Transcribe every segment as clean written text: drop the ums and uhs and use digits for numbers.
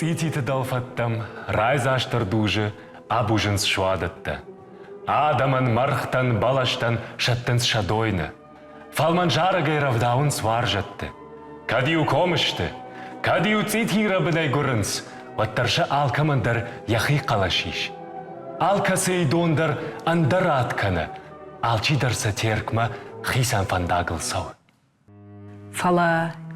цъититы дӕлфӕдтӕм райдзаст ӕрдузы абузынц суадӕттӕ. Адӕмӕн, мӕргътӕн, бӕлӕстӕн сӕттынц сӕ дойны. Фӕлмӕн зарӕгӕй рӕвдауынц уарзӕтты. Кӕд-иу комы сты, кӕд-иу цъитийы рӕбынӕй гуырынц, уӕддӕр сӕ алкӕмӕн дӕр йӕхи хъӕлӕс ис. Алкӕцыйы дон дӕр ӕндӕр ад кӕны, алчидӕр сӕ Теркмӕ хицӕн фӕндагыл цӕуы. Фӕлӕ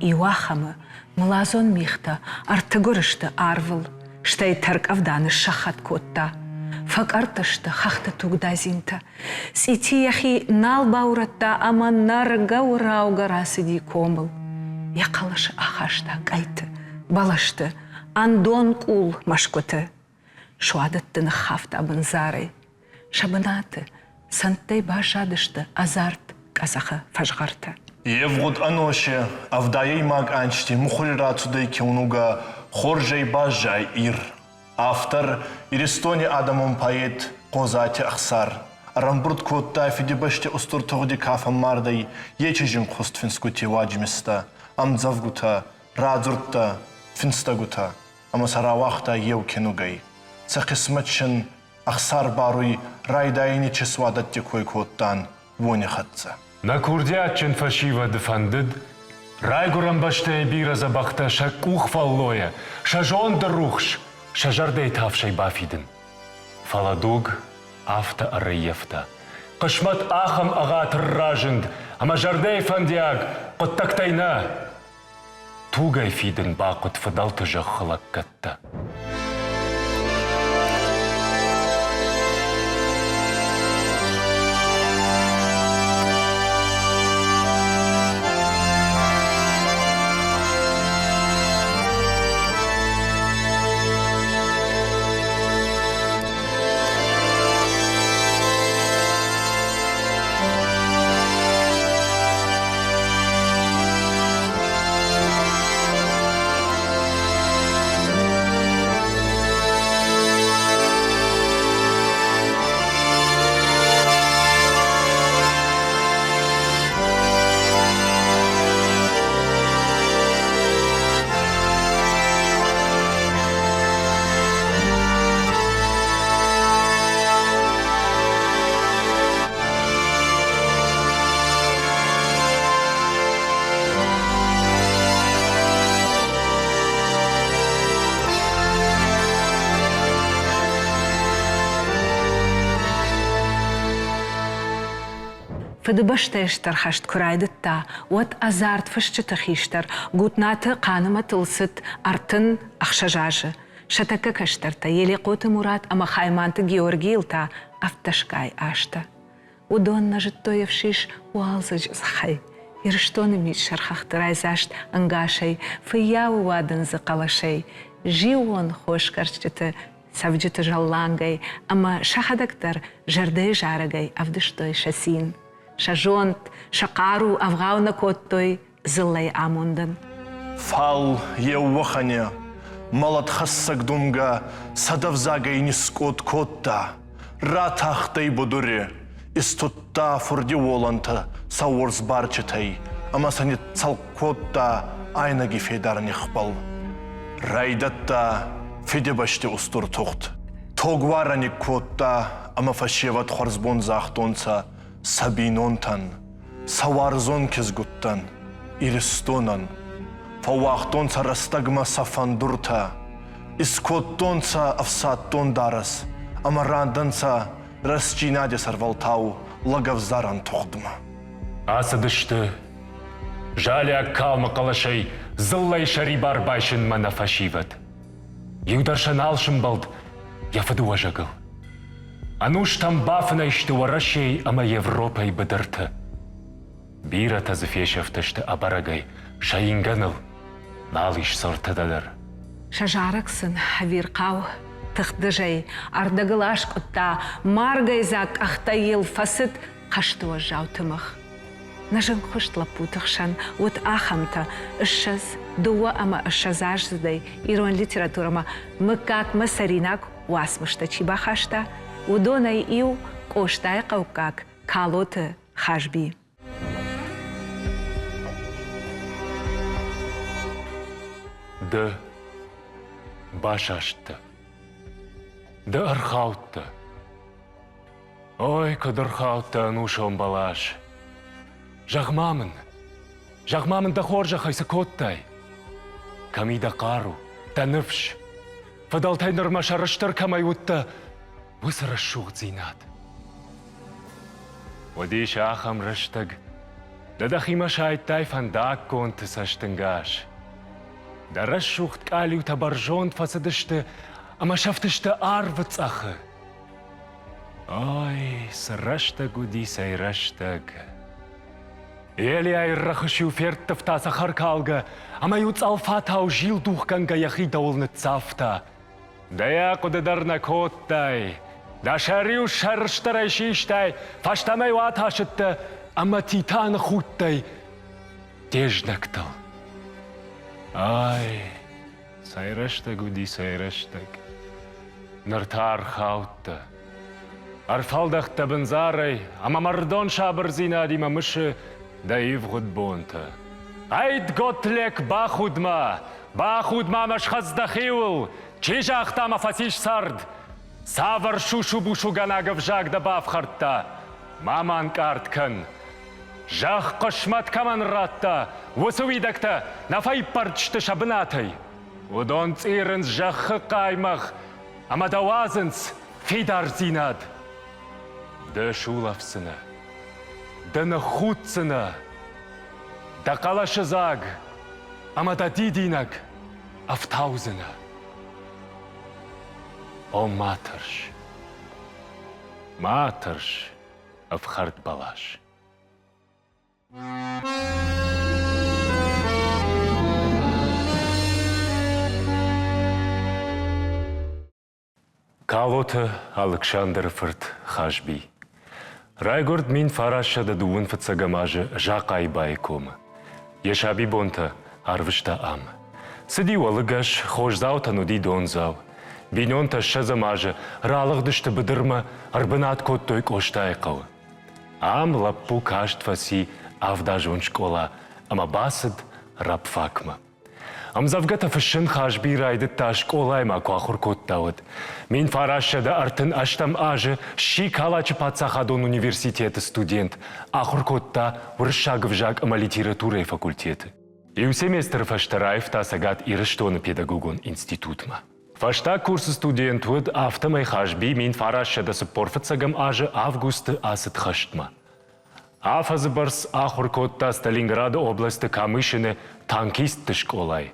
иуахӕмы мылазон мигътӕ ӕртыгуыр сты арвыл, стӕй тӕркъӕвда ныссӕххӕтт кодта. Фӕкъӕртт сты хӕхты тугдадзинтӕ. Цъити йӕхи нал баурӕдта ӕмӕ нӕргӕ-уыраугӕ рацыди комыл. Йӕ хъӕлӕсы ахаста къӕйты, бӕлӕсты, ӕндон къул мӕсгуыты. Суадӕтты ныххафта бындзарӕй. Сӕ бынаты цӕндтӕй баззадысты ӕдзард къӕдзӕхы фӕзгъӕртӕ. Евгъуд ӕноси ӕвдайӕймаг ӕнзти мухури рацудӕй киунугӕ «Хорзӕй баззай, Ир». Автор Иристони адӕмон поэт Хъодзати Ӕхсар ӕрӕмбурд кодта Фидибӕсти устур тугъди ка фӕммардӕй, ечи зингхуст финсгути уадзимистӕ, ӕмдзӕвгутӕ, радзурдтӕ, финстӕгутӕ ӕма сӕ рауагъта еу кинугӕй. Сӕ хъисмӕтшин Ӕхсар баруй райдайӕни чи суадӕтти кой кодтан, уони хӕццӕ. Нӕ курдиатджын фӕсивӕды фӕндыд райгуырӕн бӕстӕйы бирӕ дзӕбӕхтӕ сӕ къухфӕллойӕ, сӕ зонды рухс, сӕ зӕрдӕйы тавсӕй бафидын. Фӕлӕ дуг афтӕ ӕрӕййӕфта. Хъысмӕт ахӕм ӕгъатыр разынд, ӕмӕ зӕрдӕйы фӕндиаг хъуыддӕгтӕй нӕ, Тугӕй фидын бахъуыд фыдӕлты зӕххы лӕггӕдтӕ. Фыдыбӕстӕйы Стыр хӕст куы райдыдта, уӕд ӕдзард фысджыты хистӕр Гутнаты Хъанымӕтыл цыд 36 азы. Сӕ тӕккӕ кӕстӕртӕ Елехъоты Мурат ӕмӕ Хайманты Георгийыл та ӕвддӕсгай азтӕ. Уыдон нӕ зыдтой ӕфсис уалдзӕджы дзыхӕй, Ирыстоны митсӕр хӕхты райдзаст ӕнгасӕй, фыййауы уадындзы хъӕлӕсӕй, зиууон хосгӕрдджыты цӕвджыты зӕллангӕй ӕмӕ сӕхӕдӕг дӕр зӕрдӕйы зарӕгӕй ӕвдыстой сӕ цин, сӕ зонд, сӕ хъару ӕвгъау нӕ кодтой дзыллӕйы амондӕн. Фал еууӕхӕни мӕлӕтхӕссӕг думгӕ сӕдӕвзагӕй нискъот кодта, ратахтӕй будури, истудта фурди уолӕнтӕ сӕ уорс барчитӕй ӕма сӕ ниццӕлхъ кодта айнӕги федар нихбӕл. Райдӕдта Фидибӕсти устур тугъд. Тогуарӕ никкодта ӕма фӕсевӕд хуӕрзбон загътонцӕ сӕ бийнонтӕн, сӕ уарзон кизгуттӕн, Иристонӕн. Фӕууагътонцӕ рӕстӕгмӕ сӕ фӕндуртӕ, искодтонцӕ ӕфсӕддон дарӕс ӕма рандӕнцӕ рӕстдзийнади сӕрвӕлтау лӕгӕвзарӕн тугъдмӕ. Ацыдысты залиаг калмы хъӕлӕсӕй дзыллӕйы сӕрибар байсынмӕ нӕ фӕсивӕд. Иу дӕр сӕ нал сымбӕлд йӕ фыдыуӕзӕгыл. Ӕнустӕм бафынӕй сты Уӕрӕсейы ӕмӕ Европӕйы быдырты. Бирӕтӕ дзы фесӕфтысты ӕбӕрӕгӕй сӕ ингӕныл, нал ис сӕртӕ дӕр. Сӕ зарӕг сын ӕвирхъау тыхдызӕй ӕрдӕгыл аскъуыдта, маргӕйдзаг къӕхтӕй йыл фӕцыд хӕсты уӕззау тымыгъ. Нӕ зынгхуыст лӕппуты хсӕн уыд ахӕмтӕ, 22 ӕмӕ 20 аздзыдӕй ирон литературӕмӕ мыггагмӕ цӕринаг уацмыстӕ чи бахаста, уыдонӕй иу Къостайы хъӕуккаг Калоты Хазби. Ды. Басасттӕ. Ды ӕрхаудтӕ. Ой, куыд ӕрхаудтӕ ӕнусон бӕлас! Зӕгъ-ма мын, зӕгъ-ма мын, дӕ хорзӕхӕй цы кодтай? Кӕм и дӕ хъару, дӕ ныфс? Фыдӕлтӕй нырмӕ сӕрыстыр кӕмӕй уыдтӕ, уыцы рӕсугъддзинад. Уыдис ахӕм рӕстӕг, ды дӕхимӕ сайдтай фӕндаггонты цӕстынгас. Дӕ рӕсугъд къалиутӕ бӕрзонд фӕцыдысты ӕмӕ сӕфтысты арвы цъӕхы. Ой, цы рӕстӕг уыди, цӕй рӕстӕг! Елиайы рӕхыс-иу ферттывта цӕхӕркалгӕ ӕмӕ-иу цъӕлфатау зилдухгӕнгӕ йӕхи дӕуыл ныццавта. Дӕ хъуыды дӕр нӕ кодтай, дӕ сӕр-иу сӕрыстырӕй систай, фӕстӕмӕ-иу атасыдтӕ ӕмӕ Титаны худтӕй де знӕгтыл. Ай, цӕй рӕстӕг уыди, цӕй рӕстӕг. Ныр та ӕрхаудтӕ. Ӕрфӕлдӕхт дӕ бындзарӕй ӕмӕ мӕрдон сабырдзинадимӕ мысы дӕ ивгъуыд бонтӕ. Ӕйт, Готлек, бахуд-ма! Бахуд-ма мӕ схӕц дӕхиуыл! Чи загъта мӕ фӕцис цард? Цавӕр сусу-бусугӕнаг ӕвзаг дӕ бафхӕрдта? Ма мӕ ӕнкъард кӕн. Зӕхх хъысмӕт кӕмӕн радта, уыцы уидӕгтӕ нӕ фӕиппӕрд сты сӕ бынатӕй. Уыдон цъирынц зӕххы хъаймагъ ӕмӕ дӕ уадзынц фидардзинад. Ды сулӕфдзынӕ, ды ныххуддзынӕ, дӕ хъӕлӕсы дзаг ӕмӕ дӕ дидинӕг ӕфтаудзынӕ. О, ма тӕрс, ма тӕрс, ӕфхӕрд бӕлас. Калоты Алыксандры фырт Хазби. Райгуырд 1925 фыццӕгӕм азы Захъайбайы комы. Йӕ сабибонтӕ арвыста ам. Цыди уӕлыгӕс, хосдзаутӕн уыди дондзау. Бинонтӕ ссӕдзӕм азы ралыгъдысты быдырмӕ, ӕрбынат кодтой Къостайы хъӕуы. Ам лӕппу каст фӕци авдазон скъола ӕмӕ бацыд рабфакмӕ. Ӕмдзӕвгӕтӕ фыссын Хазби райдыдта скъолайы ма куы ахуыр кодта, уӕд. 1938 азы сси Калачы паддзахадон университеты студент, ахуыр кодта уырыссаг ӕвзаг ӕмӕ литературӕйы факультеты. Иу семестры фӕстӕ раивта Цӕгат Ирыстоны педагогон институтмӕ. Фӕстаг курсы студент уыд, афтӕмӕй Хазби 1945 азы августы ацыд хӕстмӕ. Афӕдзы бӕрц ахуыр кодта Сталинграды областы Камышины танкистты скъолайы.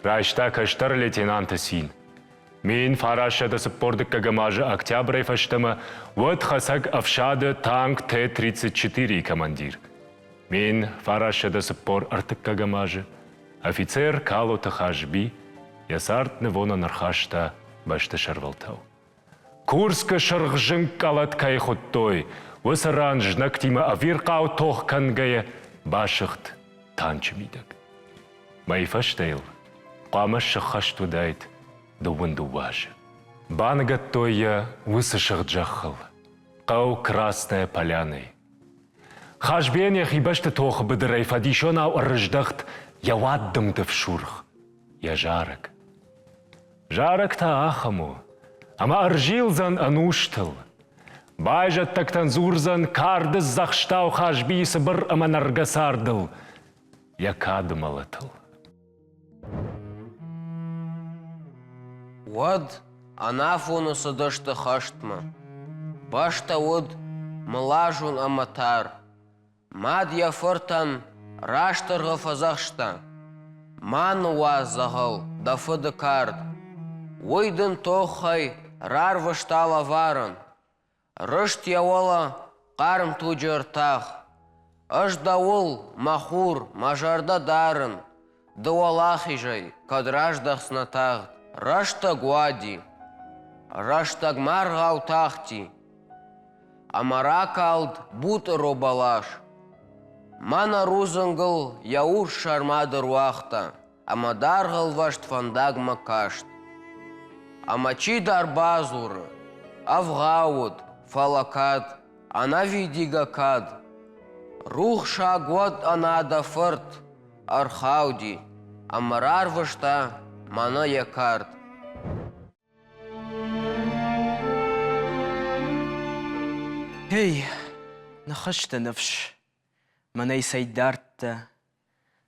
Райста кӕстӕр лейтенанты цин. 1942 азы октябрӕй фӕстӕмӕ уӕд хӕцӕг ӕфсады танк Т-34-йы командир. 1943 азы офицер Калоты Хазби йӕ цард нывонӕн ӕрхаста бӕсты сӕрвӕлтау. Курскы сырхзынг къӕлӕт кӕй хуыдтой, уыцы ран знӕгтимӕ ӕвирхъау тох кӕнгӕйӕ басыгъд танчы мидӕг. Мӕйы фӕстӕ йыл хъуамӕ сыххӕст уыдаид 22 азы. Баныгӕдтой йӕ уыцы сыгъд зӕххыл, хъӕу Красная Полянайы. Хазбийӕн йӕхи бӕсты тохы быдырӕй фӕдисонау ӕрыздӕхт йӕ уаддымды фсургъ, йӕ зарӕг. Зарӕг та ахӕм у, ӕмӕ ӕрзилдзӕн ӕнустыл. Байзӕддӕгтӕн дзурдзӕн карды дзӕхстау Хазбийы цыбыр ӕмӕ нӕргӕ цардыл, йӕ кады мӕлӕтыл. Уӕд ӕнафоны цыдысты хӕстмӕ. Бӕстӕ уыд мылазон ӕмӕ тар. Мад йӕ фыртӕн растыргъы фӕдзӕхста: Ма ныууадз дзӕгъӕл дӕ фыды кард. Уый дын тохӕй рарвыста лӕварӕн. Рыст йӕ уӕлӕ хъарм туджы ртах. Ӕз дӕуыл, мӕ хур, мӕ зӕрдӕ дарын, Ды уӕлахизӕй кӕд раздӕхдзынӕ тагъд. Рӕстӕг уади, рӕстӕг маргъау тахти, Ӕмӕ ракалд бутъыро бӕлас. Мӕнӕ рудзынгыл йӕ урс сӕрмад ӕруагъта ӕмӕ дӕргъӕлвӕст фӕндагмӕ каст. Ӕмӕ чидӕр бадзуры, ӕвгъау уыд, фӕлӕ кӕд, ӕнӕвидигӕ кӕд. Рухсаг уӕд ӕна дӕ фырт, ӕрхауди ӕмӕ рарвыста мӕнӕ йӕ кард. Эй, ныхӕстӕ ныфс, мӕнӕй цӕй дардтӕ.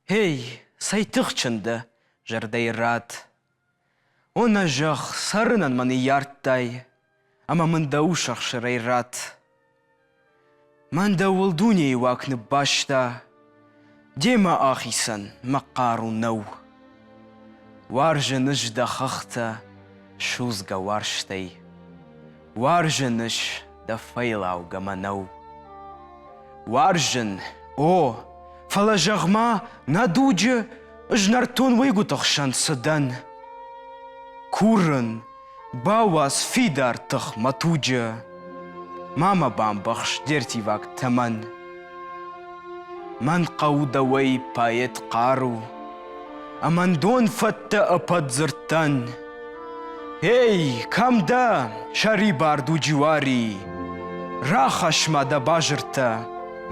Эй, цӕй тыхджын дӕ, зӕрдӕйы рад. О, нӕ зӕхх, цӕрынӕн мӕ ныййардтай, ӕмӕ мын дӕ ус ӕхсырӕй ратт. Мӕн дӕуыл дунейы уаг ныббаста, демӕ ахицӕн мӕ хъару нӕу. Уарзын ӕз дӕ хӕхтӕ судзгӕ уарзтӕй, Уарзын ӕз дӕ фӕйлаугӕ мӕнӕу. Уарзын, о, фӕлӕ зӕгъ-ма, нӕ дуджы ӕз нӕртон уӕйгуыты хсӕн цы дӕн? Курын, Бауадз фидар тых мӕ туджы, Ма мӕ бамбӕхс де рттиваг тӕмӕн. Мӕн хъӕуы дӕуӕй поэт хъару, Ӕмӕ ндон фӕттӕ ӕппӕт дзырдтӕн. Эй, кӕм дӕ, сӕрибар дуджы уари, Рахӕсс-ма дӕ базыртӕ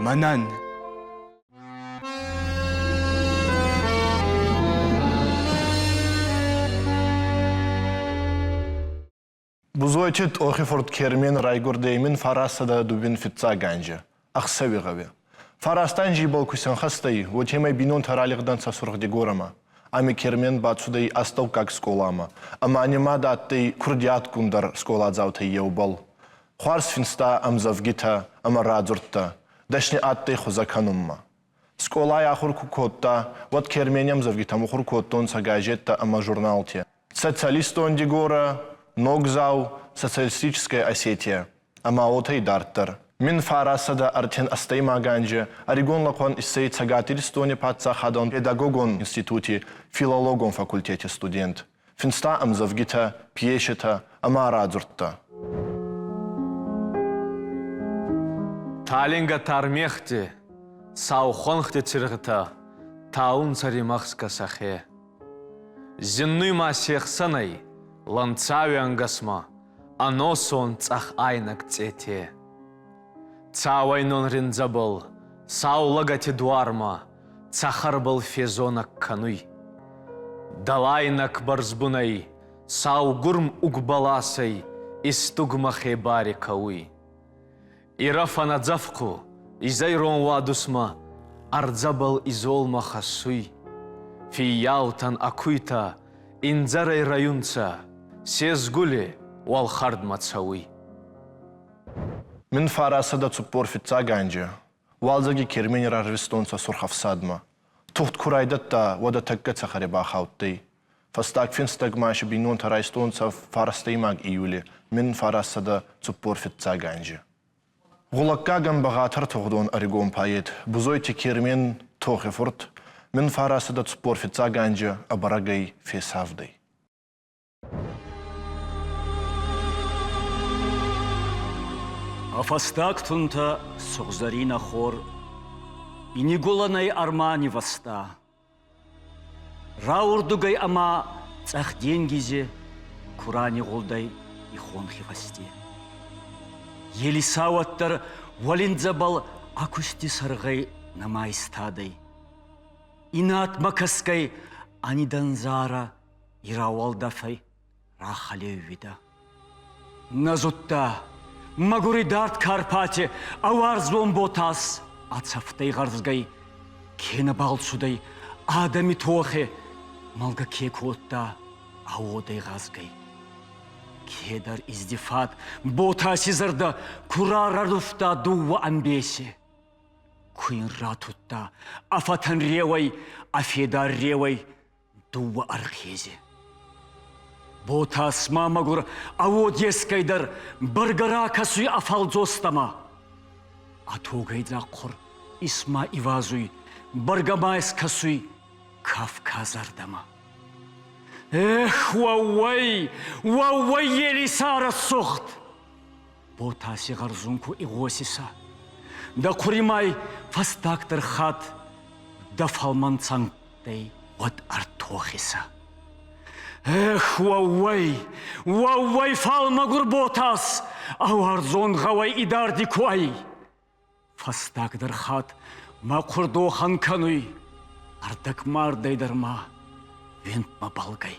мӕнӕн. Бузойти Тъохи-фурт Кермен райгурдӕй мин фарастадӕ дууин фиццаг анзи, ӕхсӕви гъӕуи. Фараст анзи ибӕл ку исӕнхӕст ӕй, уотемӕй бийнонтӕ ралигъдӕнцӕ Сурх-Дигорӕмӕ. Ами Кермен бацудӕй астӕуккаг скъоламӕ ӕма нимад адтӕй курдиатгундӕр скъоладзаутӕй еубӕл. Хуарз финста ӕмдзӕвгитӕ ӕма радзурдтӕ, дӕсни адтӕй хузӕ кӕнунмӕ. Скъолай ахур ку кодта, уӕд Кермени ӕмдзӕвгитӕ мухур кодтонцӕ газеттӕ ӕма журналти. «Социалистон Дигора», «Ногдзау», «Социалистическая Осетия» ӕма уотӕ идарддӕр. 1938 анзи ӕригон лӕхъуӕн иссӕй Цӕгат Иристони паддзахадон педагогон институти филологон факультети студент. Финста ӕмдзӕвгитӕ, пьесӕтӕ ӕма радзурдтӕ. Талингӕ тар мегъти, сау хуӕнхти циргътӕ таунцӕ римӕхсгӕ сӕхе. Зиннуй ма се хсӕнӕй ланцауи ӕнгӕсмӕ ӕносон цъӕх айнӕг цъете. Цауӕйнон риндзӕбӕл, сау лӕгӕти дуармӕ цӕхӕрбӕл фезонӕг кӕнуй. Дӕлайнӕг бӕрзбунӕй, саугурм угбӕласӕй истугмӕ хебари кӕуй. Ирӕф ӕнӕдзӕфхъу, изӕйрон уадусмӕ ӕрдзӕбӕл изолмӕ хӕссуй. Фиййаутӕн ӕ куйтӕ индзӕрӕй рӕйунцӕ, се згули уӕлхӕрдмӕ цӕуй. Мин 945 анзи уалдзӕги Кермени рарвистонцӕ Сурх ӕфсадмӕ. Тугъд ку райдӕдта, уӕд ӕ тӕккӕ цӕхӕри бахаудтӕй. Фӕстаг финстӕг ма си бийнонтӕ райстонцӕ фарӕстӕймаг июли 1945 анзи. Гъулӕггагӕн бӕгъатӕр тугъдон ӕригон поэт Бузойти Кермен Тохи фурт 1945 анзи ӕбӕрӕгӕй фесавдӕй. А фӕстаг тунтӕ сугъзӕрийнӕ хор инигулӕнӕй ӕрманивӕзта. Раурдугӕй ӕма цъӕх денгизи ку ранигъулдӕй и хонхи фӕсте. Елиса уӕддӕр уӕлиндзӕбӕл ӕ кусти сӕргъӕй нӕма истадӕй. Инатмӕ кӕсгӕй ӕнидӕнзарӕ ирауӕлдӕфӕй рахӕлеуидӕ. Нӕ зудта, мӕгур идард Карпати ӕ уарзон ботас ӕ цӕфтӕй гъӕрзгӕй ке нӕбал цудӕй адӕми тохе, мӕлгӕ ке кодта ӕ уодӕй гъазгӕй. Кедӕр издифат Ботаси зӕрдӕ ку рарӕрувта дууӕ ӕмбеси. Ку ин ратудта ӕ фӕтӕн реуӕй, ӕ федар реуӕй дууӕ ӕрхези. Ботас ма мӕгур ӕ уод ескӕй дӕр бӕргӕ ракӕсуй ӕ фалдзостӕмӕ. Ӕ тогӕйдзаг хъур исма ивазуй, бӕргӕ ма искӕсуй Кавказӕрдӕмӕ. Эх, уӕууӕй, уӕууӕй, Елиса рӕсугъд! Ботаси гъӕрзун ку игъосисӕ. Дӕ хъуримай фӕстагдӕр хатт дӕ фӕлмӕн цӕнгтӕй уӕд ӕртохисӕ. Эх, уӕууӕй, уӕууӕй, фал мӕгур Ботас, ӕ уарзон гъӕуӕй идарди ку ӕй. Фӕстагдӕр хатт мӕ хъурдохӕн кӕнуй, ӕрдӕгмардӕй дӕр ма винтмӕ бӕлгӕй.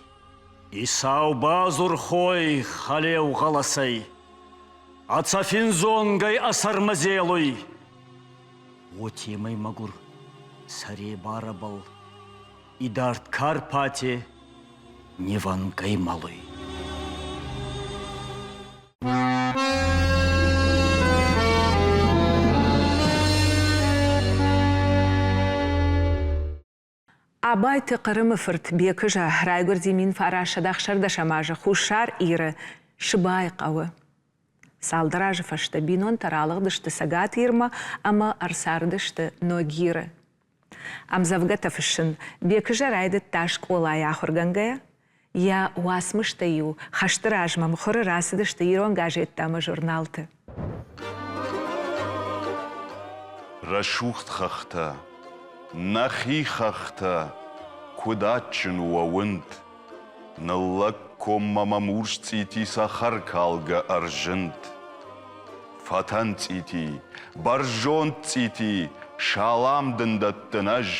И сау базур хой хӕлеу гъӕлӕсӕй. Ӕ цӕфинзонгӕй ӕ сӕрмӕ зелуй. Уотемӕй мӕгур сӕребарӕбӕл идард Карпати Неванкӕй мӕлуй. Абайты Хъырымы фырт Бекызӕ райгуырди 1916 азы Хуссар Иры Сыбайы хъӕуы. Цалдӕр азы фӕстӕ бинонтӕ ралыгъдысты Цӕгат Ирмӕ ӕмӕ ӕрцардысты Ногиры. Ӕмдзӕвгӕтӕ фыссын Бекызӕ райдыдта скъолайы ахуыргӕнгӕйӕ. Йӕ уацмыстӕ-иу хӕсты размӕ мыхуыры рацыдысты ирон газеттӕ ӕмӕ журналты. Рӕсугъд хӕхтӕ, нӕхи хӕхтӕ, куыд адджын у уӕ уынд! Ныллӕг коммӕ мӕм урс цъити цӕхӕркалгӕ ӕрзынд. Фӕтӕн цъити, бӕрзонд цъити, салам дын дӕттын ӕз.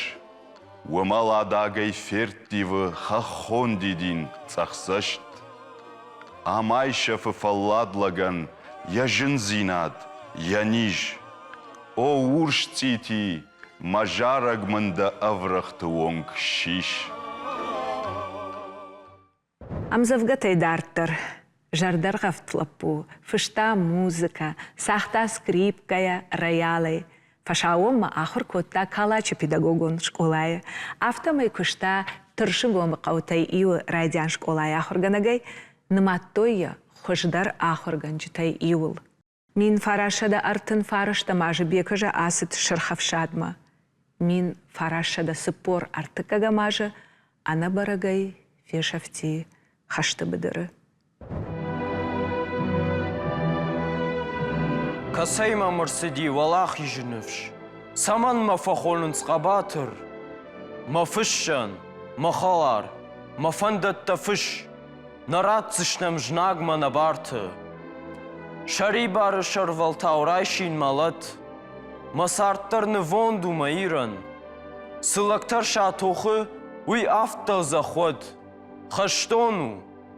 Уымӕл адагӕй ферттивы хӕххон дидин цъӕхдзӕст. Ам айсӕфы фӕллад лӕгӕн йӕ зындзинад, йӕ низ. О урс цъити, мӕ зарӕг мын дӕ ӕврӕгъты онг сис. Ӕмдзӕвгӕтӕй дарддӕр зӕрдӕргъӕвд лӕппу фыста музыкӕ, цагъта скрипкӕйӕ, роялӕй. Фӕсаууонмӕ ахуыр кодта Калачы педагогон скъолайы. Афтӕмӕй куыста Тырсыгомы хъӕутӕй иуы райдиан скъолайы ахуыргӕнӕгӕй, нымадтой йӕ хуыздӕр ахуыргӕнджытӕй иуыл. 1939 азы Бекызӕ ацыд Сырх Ӕфсадмӕ. 1943 азы ӕнӕбӕрӕгӕй фесӕфти хӕсты быдыры. Кӕцӕй мӕм ӕрцыди уӕлахизы ныфс? Цӕмӕн мӕ фӕхонынц хъӕбатыр? Мӕ фыссӕн, мӕ хӕлар, мӕ фӕндӕттӕ фысс, Нӕ ратдзыстӕм знагмӕ нӕ барты. Сӕрибары сӕрвӕлтау райсин мӕлӕт. Мӕ цард дӕр нывонд у мӕ Ирӕн. Цы лӕг тӕрса тохы, уый авддӕлдзӕх уӕд. Хӕстон у,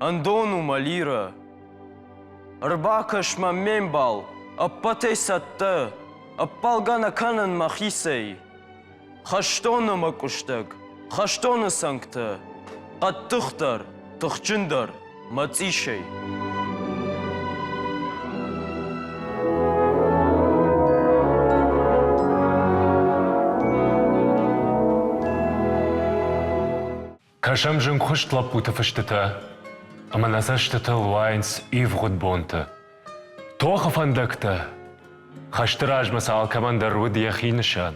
ӕндон у мӕ лирӕ. Ӕрбакӕс мӕм, ме мбал, ӕппӕтӕй цӕттӕ, ӕппӕлгӕ нӕ кӕнын мӕхицӕй. Хӕстоны мӕкъуыстӕг, хӕстоны цӕнгтӕ, хъӕддыхдӕр, тыхджындӕр мӕцъисӕй. Кӕсӕм зынгхуыст лӕппуты фыстытӕ, ӕмӕ нӕ цӕстытыл уайынц ивгъуыд бонтӕ. Тохы фӕндӕгтӕ. Хӕсты размӕ сӕ алкӕмӕн дӕр уыд йӕхи нысан.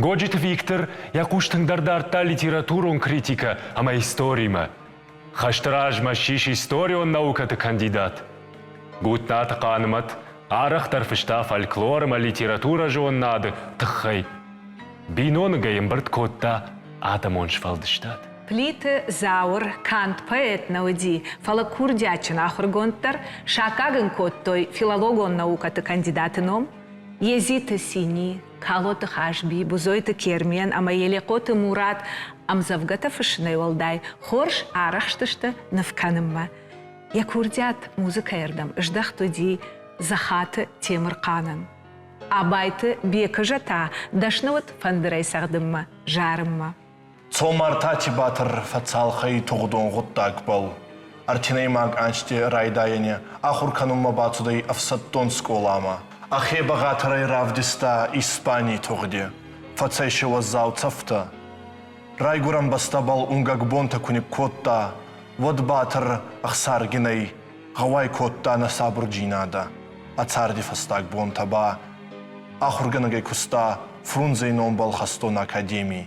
Годжиты Виктор йӕ хъус тынгдӕр дардта литературон критикӕ ӕмӕ историмӕ. Хӕсты размӕ ссис историон наукӕты кандидат. Гутнаты Хъанымӕт арӕхдӕр фыста фольклор ӕмӕ литературӕзонынады тыххӕй. Биноныгӕй ӕмбырд кодта адӕмон сфӕлдыстад. Плиты Зауыр канд поэт нӕ уыди, фӕлӕ курдиатджын ахуыргонд дӕр, саккаг ын кодтой филологон наукӕты кандидаты ном. Езиты Сини, Калоты Хазби, Бузойты Кермен ӕмӕ Елехъоты Мурат ӕмдзӕвгӕтӕ фыссынӕй уӕлдай хорз арӕхстысты ныв кӕнынмӕ. Йӕ курдиат музыкӕйы рдӕм здӕхт уыди Дзӕхаты Темырхъанӕн. Абайты Бекызӕ та дӕсны уыд фӕндырӕй цӕгъдынмӕ, зарынмӕ. Цомартати Батыр фӕцалх ӕй тугъдон гъуддагбӕл. Ӕртинӕймаг ӕнзти райдайӕни ахур кӕнунмӕ бацудӕй ӕфсӕддон скъоламӕ. Ӕхе бӕгъатӕрӕй равдиста Испаний тугъди. Фӕцӕй си уӕззау цӕфтӕ. Райгурӕн бӕстӕбӕл унгӕг бонтӕ ку никкодта, уӕд Батыр ӕхсаргинӕй гъӕуай кодта нӕ сабурдзийнадӕ. Ӕ царди фӕстаг бонтӕ ба ахургӕнӕгӕй куста Фрунзей номбӕл хӕстон академий.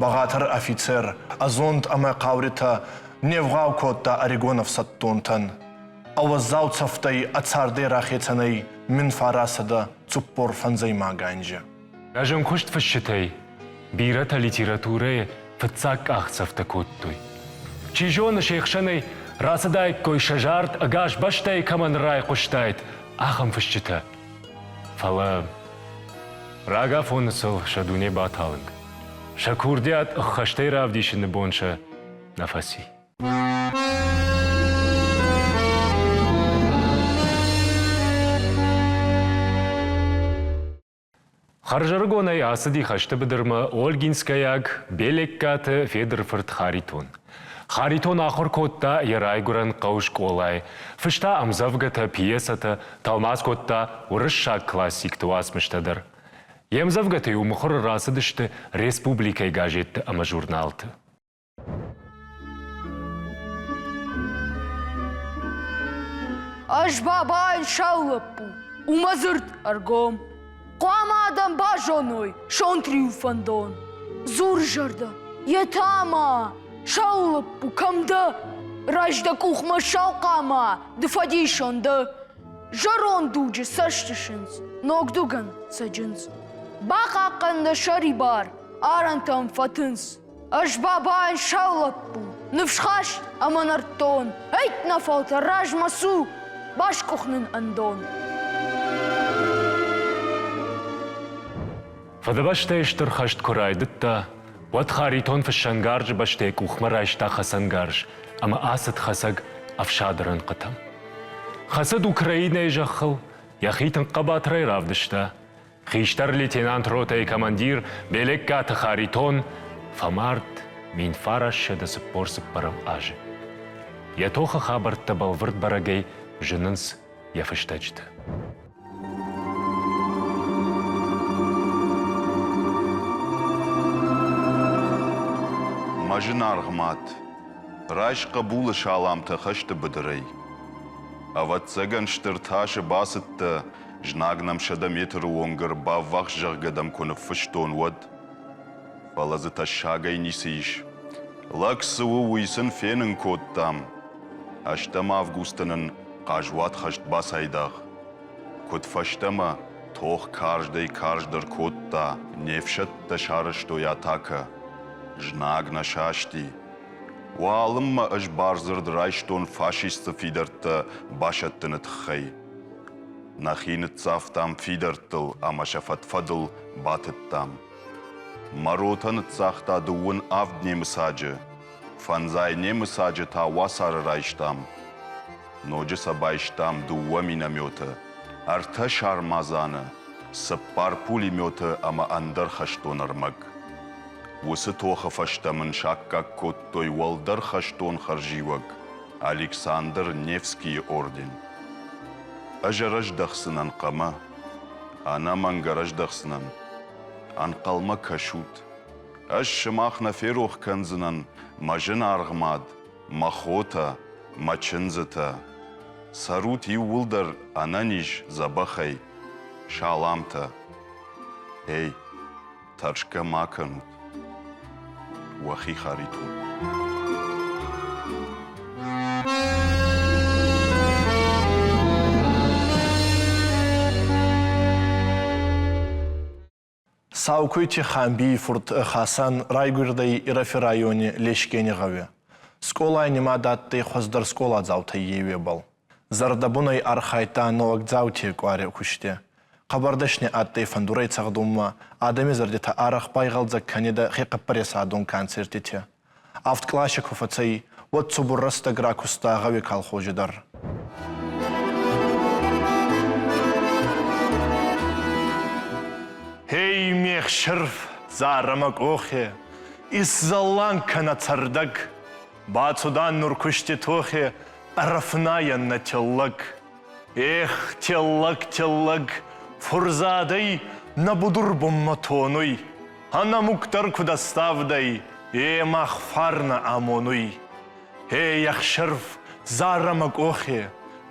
Бӕгъатӕр афицер ӕ зунд ӕма хъауритӕ не вгъау кодта ӕригон ӕфсӕддонтӕн. Ӕ уӕззау цӕфтӕй ӕ цардӕй рахецӕн ӕй 1945 анзи. Ӕзӕнкуыст фысджытӕй бирӕтӕ литературӕйы фыццаг къахдзӕфтӕ кодтой. Чи зоны, се хсӕнӕй рацыдаиккой сӕ зард ӕгас бӕстӕйы кӕмӕн райхъуыстаид, ахӕм фысджытӕ. Фӕлӕ рагафоны сыл сӕ дуне баталынг. Сӕ курдиат ӕххӕстӕй равдисыны бон сӕ нӕ фӕци. Хӕрзӕрыгонӕй ацыди хӕсты быдырмӕ Ольгинскӕйаг Белеккаты Федыры фырт Харитон. Харитон ахуыр кодта йӕ райгуырӕн хъӕу скъолайы, фыста ӕмдзӕвгӕтӕ, пьесӕтӕ, тӕлмац кодта уырыссаг классикты уацмыстӕ дӕр. Йе мдзӕвгӕтӕ-иу мыхуыры рацыдысты республикӕйы газетты ӕмӕ журналты. Ӕз бабайӕн сау лӕппу, у мӕ дзырд ӕргом. Хъуамӕ адӕм базоной сонт риу фӕндон. Дзуры зӕрдӕ, йе та ма, сау лӕппу, кӕм дӕ? Райс дӕ къухмӕ сау хъама, ды фӕдисон дӕ. Зӕронд дуджы цӕстысындз, ног дугӕн цӕджындз. Бахъахъхъӕн дӕ сӕрибар, арӕнтӕм фӕтындз. Ӕз бабайӕн сау лӕппу, ныфсхаст ӕмӕ нӕртон. Ӕйтт нӕ фӕлтӕр размӕ цу, баскъуых нын ӕндон. Фыдыбӕстӕйы Стыр хӕст куы райдыдта, уӕд Харитон фыссӕнгарзы бӕстӕйы къухмӕ райста хӕцӕнгарз ӕмӕ ацыд хӕцӕг ӕфсады рӕнхъытӕм. Хӕцыд Украинӕйы зӕххыл, йӕхи тынг хъӕбатырӕй равдыста. Хистӕр лейтенант ротӕйы командир Белеккаты Харитон фӕмард 1944 азы. Йӕ тохы хабӕрттӕ бӕлвырд бӕрӕгӕй зынынц йӕ фыстӕджыты. Мӕ зынаргъ мад, райс хъӕбулы саламтӕ хӕсты быдырӕй. Ӕвӕццӕгӕн, стыр тасы бацыдтӕ, знаг нӕм 100 метры онг ӕрбаввахс, зӕгъгӕ дӕм куы ныффыстон, уӕд. Фӕлӕ дзы тӕссагӕй ницы ис. Лӕг цы у, уый сын фенын кодтам. Ӕстӕм августы нын хъазуат хӕст бацайдагъ. Куыд фӕстӕмӕ тох карздӕй-карздӕр кодта, не фсӕдтӕ сарӕзтой атакӕ. Знаг нӕ састи. Уалынмӕ ӕз бардзырд райстон фашистты фидӕрттӕ басӕттыны тыххӕй. Нӕхи ныццавтам фидӕрттыл ӕмӕ сӕ фӕд-фӕдыл батыдтам. Мӕ ротӕ ныццагъта дыууын авд немыцаджы, фӕндзай немыцаджы та уацары райстам. Ноджы сӕ байстам дыууӕ минометы, ӕртӕ сармадзаны, цыппар пулеметы ӕмӕ ӕндӕр хӕстон ӕрмӕг. Уыцы тохы фӕстӕ мын саккаг кодтой уӕлдӕр хӕстон хӕрзиуӕг Александр Невскийы орден. Ӕз ӕрӕздӕхдзынӕн хъӕмӕ, ӕнӕмӕнг ӕрӕздӕхдзынӕн. Ӕнхъӕлмӕ кӕсут. Ӕз сымах нӕ ферох кӕндзынӕн, мӕ зынаргъ мад, мӕ хотӕ, мӕ чындзытӕ. Цӕрут иууылдӕр ӕнӕниз, дзӕбӕхӕй. Саламтӕ. Эй, тӕрсгӕ ма кӕнут. Уӕхи Харитон. Саукуйти Хамбийи фурт Хасан райгурдӕй Ирӕфи райони Лескени гъӕуи. Скъолай нимад адтӕй хуӕздӕр скъоладзаутӕй еуебӕл. Зӕрдӕбунӕй архайдта нӕуӕгдзаути къуари кусти. Хъӕбӕр дӕсни адтӕй фӕндурӕй цӕгъдунмӕ, адӕми зӕрдитӕ арӕх байгъӕлдзӕг кӕнидӕ хехъӕппӕресадон концертити. Авд къласи ку фӕцӕй, уӕд цубур рӕстӕг ракуста гъӕуи колхози дӕр. Эй, ме хсирф, зарӕ мӕ къохе, исзӕлланг кӕнӕ цӕрдӕг. Бацудан нур кусти тохе, ӕрӕфнайӕн нӕ теллӕг. Эх, теллӕг, теллӕг, фурзадӕй нӕ будур бунмӕ тонуй. Ӕнӕмугдӕр куд ӕставдӕй, е мах фарнӕ амонуй. Эй, ӕхсӕрф, зарӕ мӕ къохе,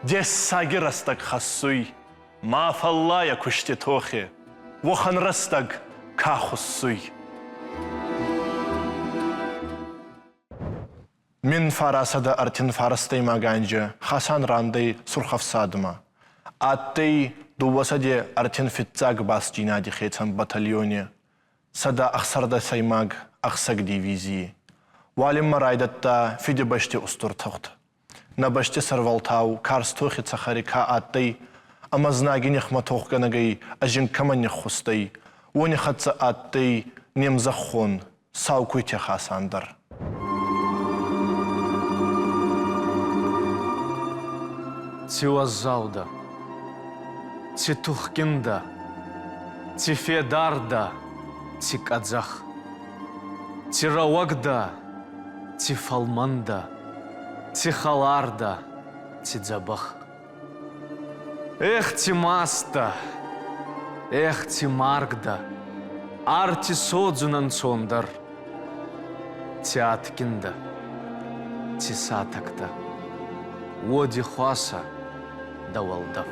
дессаги рӕстӕг хӕссуй. Ма фӕллайӕ кусти тохе, уӕхӕн рӕстӕг ка хуссуй. 1939 анзи Хасан рандӕй Сурхӕфсадмӕ. Адтӕй 231 бастдзийнади хецӕн батальони, 116-ӕймаг ӕхсӕг дивизий. Уалинмӕ райдӕдта Фидибӕсти устур тугъд. Нӕ бӕсти сӕрвӕлтау карз тохи цӕхӕри ка адтӕй ӕма знаги нихмӕ тохгӕнӕгӕй ӕ зинг кӕмӕн ниххустӕй, уони хӕццӕ адтӕй не мзӕххон Саукуйти Хасан дӕр. Ци уӕззау дӕ, ци тухгин дӕ. Ци федар дӕ, ци къӕдзӕх, Ци рӕуӕг дӕ, ци фӕлмӕн дӕ, Ци хӕлар дӕ, ци дзӕбӕх. Эх, ци маст дӕ, эх, ци марг дӕ, Арти содзун ӕнцондӕр. Ци адгин дӕ, ци сатӕг дӕ, Уоди хуасӕ дӕ уӕлдӕф.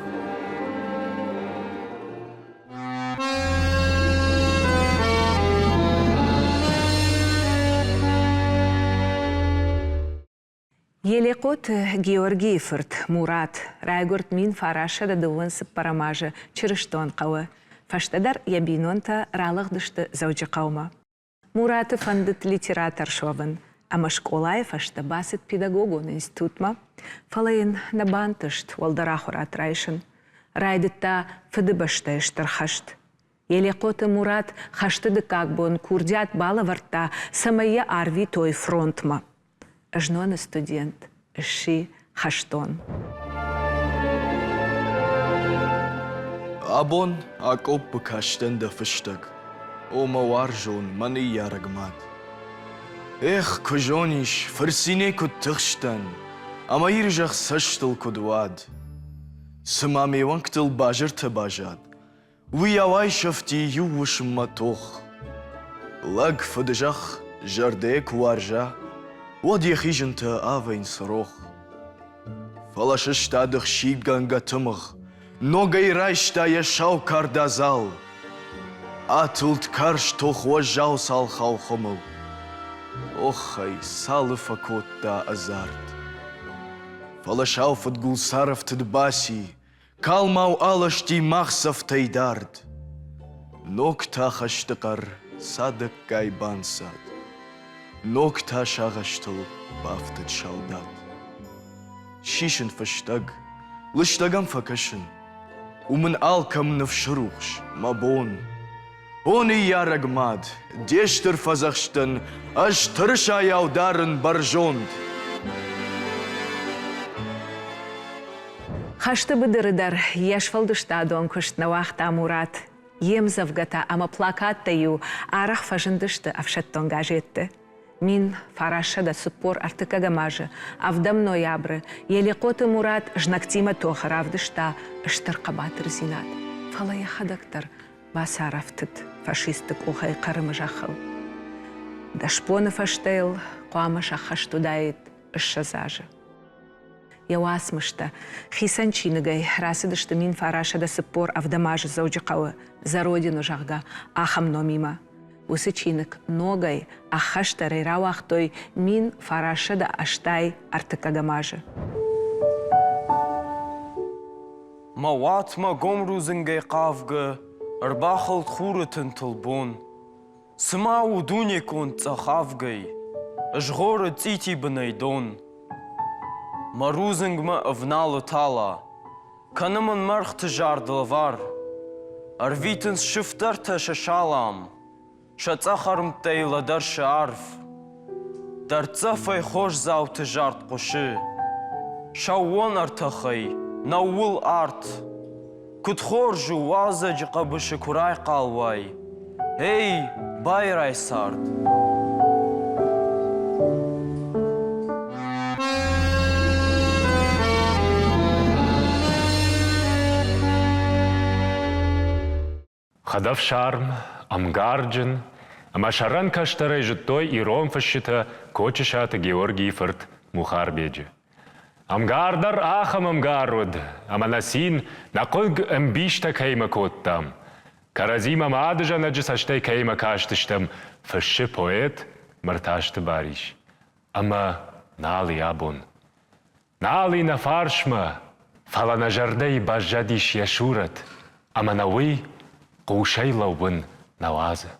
Елехъоты Георгийы фырт Мурат райгуырд 1924 азы Чырыстонхъӕуы. Фӕстӕдӕр йӕ бинонтӕ ралыгъдысты Дзӕуджыхъӕумӕ. Мураты фӕндыд литератор суӕвын ӕмӕ скъолайы фӕстӕ бацыд педагогон институтмӕ, фӕлӕ йын нӕ бантыст уӕлдӕр ахуырад райсын. Райдыдта Фыдыбӕстӕйы Стыр хӕст. Елехъоты Мурат хӕсты дыккаг бон курдиат балӕвӕрдта, цӕмӕй йӕ арвитой фронтмӕ. Зноны студент сси хӕстон. Абон акъоппы кастӕн дӕ фыстӕг. О, мӕ уарзон, мӕ ныййарӕг мад. Эх, куы зонис, фырцинӕй куыд тыхстӕн, ӕмӕ Иры цӕстыл куыд уад. Цыма ме уӕнгтыл базыртӕ базад, Уыйау айсӕфти иу уысммӕ тох. Лӕг фыдызӕхх зӕрдӕйӕ куы уарза, уӕд йӕхи зынтӕ авӕйынц рох. Фӕлӕ сыстад ӕхсидгӕнгӕ тымыгъ, ногӕй райста йӕ сау кард адзал. Атылд карз тох уӕззау цалхау хуымыл. Оххай, цалы фӕкодта ӕдзард. Фӕлӕ сау фыдгул царӕфтыд баци, Калмау аласти мах цӕфтӕй дард. Ног та хӕсты хъӕр цадӕггай банцад. Ног та сагъӕстыл бафтыд салдат. Сисын фыстӕг, лыстӕг ӕм фӕкӕсын. У мын алкӕм ныфсы рухс, мӕ бон. О ныййарӕг мад, де стыр фӕдзӕхстӕн ӕз тырысайау дарын бӕрзонд. Хӕсты быдыры дӕр йе сфӕлдыстадон куыст нӕ уагъта Мурат. Йе мдзӕвгӕтӕ ӕмӕ плакаттӕ-иу арӕх фӕзындысты ӕфсӕддон газетты. 1943 азы ӕвдӕм ноябры Елехъоты Мурат знӕгтимӕ тохы равдыста стыр хъӕбатырдзинад, фӕлӕ йӕхӕдӕг дӕр бацарӕфтыд фашистты къухӕй Хъырымы зӕххыл. Дӕс боны фӕстӕ йыл хъуамӕ сӕххӕст уыдаид 20 азы. Йӕ уацмыстӕ хицӕн чиныгӕй рацыдысты 1947 азы Дзӕуджыхъӕуы «За Родину», зӕгъгӕ, ахӕм номимӕ. Уыцы чиныг ногӕй, ӕххӕстдӕрӕй рауагътой 1983 азы. Мӕ уатмӕ гом рудзынгӕй хъавгӕ ӕрбахылд хуры тынтыл бон. Цыма у дуне конд цъӕх авгӕй, ызгъоры цъити бынӕй дон. Мӕ рудзынгмӕ ӕвналы тала, кӕны мын мӕргъты зард лӕвар. Ӕрвитынц сыфтӕртӕ сӕ салам, сӕ цъӕх ӕрмттӕй лӕдӕрсы арв. Дӕрддзӕфӕй хосдзауты зард хъуысы, сӕууон ӕртӕхӕй нӕууыл арт. Куыд хорз у уалдзӕджы хъӕбысы куы райхъал уай. Эй, байрай цард! Хӕдӕфсарм, ӕмгарджын ӕмӕ сӕрӕн кӕстӕрӕй зыдтой ирон фысджытӕ Кочысаты Георгийы фырт Мухарбеджы. Ӕмгар дӕр ахӕм ӕмгар уыд, ӕмӕ нӕ цин, нӕ хъыг ӕмбистӕ кӕимӕ кодтам, кӕрӕдзимӕ мадызӕнӕджы цӕстӕй кӕимӕ кастыстӕм, фыссы поэт Мыртазты Барис. Ӕмӕ нал и абон. Нал и нӕ фарсмӕ, фӕлӕ нӕ зӕрдӕйы баззадис йӕ сурӕт, ӕмӕ нӕ уый хъусӕй лӕууын нӕ уадзы.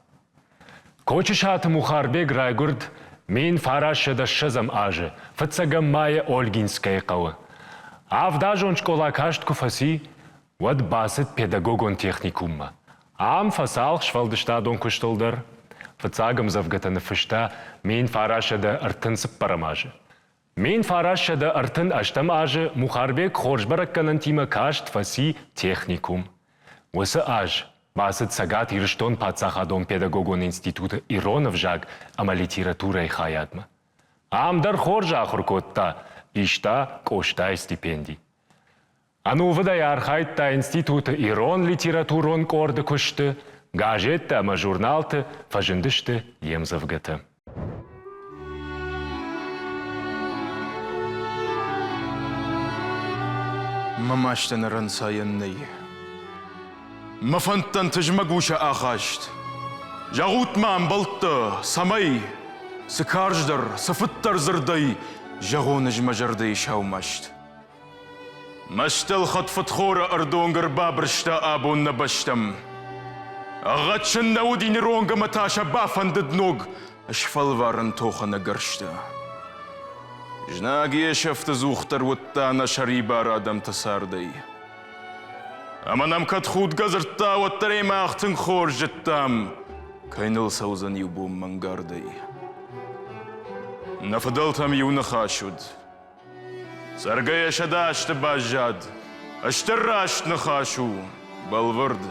Кочысаты Мухарбег райгуырд 1920 азы фыццӕгӕм майы Ольгинскӕйы хъӕуы. Авдазон скъола каст куы фӕци, уӕд бацыд педагогон техникуммӕ. Ам фӕцалх сфӕлдыстадон куыстыл дӕр. Фыццаг ӕмдзӕвгӕтӕ ныффыста 1934 азы. 1938 азы Мухарбег хорз бӕрӕггӕнӕнтимӕ каст фӕци техникум. Уыцы аз Бацыд Цӕгат Ирыстон паддзахадон педагогон институты ирон ӕвзаг ӕмӕ литературӕйы хайадмӕ. Ам дӕр хорз ахуыр кодта, иста Къостайы стипенди. Ӕнувыдӕй архайдта институты ирон литературон къорды куысты, газеттӕ ӕмӕ журналты фӕзындысты йе мдзӕвгӕтӕ. Мӕ мастӕн ӕрӕнцайӕн нӕй. Мӕ фӕндтӕн тызмӕг у сӕ ахаст. Зӕгъут-ма, ӕмбӕлттӕ, цӕмӕй, цы карздӕр, цы фыддӕр дзырдӕй зӕгъон ӕз мӕ зӕрдӕйы сау маст. Мӕстӕлхӕд фыдхоры ӕрдонг ӕрбабырста абон нӕ бӕстӕм. Ӕгъгъӕд сын нӕ уыди ныронг ӕмӕ та сӕ бафӕндыд ног сфӕлварын тохы нӕ гӕрзтӕ. Знаг йе сӕфты дзухдӕр уыдта нӕ сӕрибар адӕмты цардӕй. Ӕмӕ нӕм кӕд худгӕ дзырдта, уӕддӕр ӕй мах тынг хорз зыдтам, кӕй ныл цӕудзӕн иу бон мӕнгардӕй. Нӕ фыдӕлтӕм иу ныхас уыд. Цӕргӕйӕ 100 азты баззад. Стыр раст ныхас у, бӕлвырд.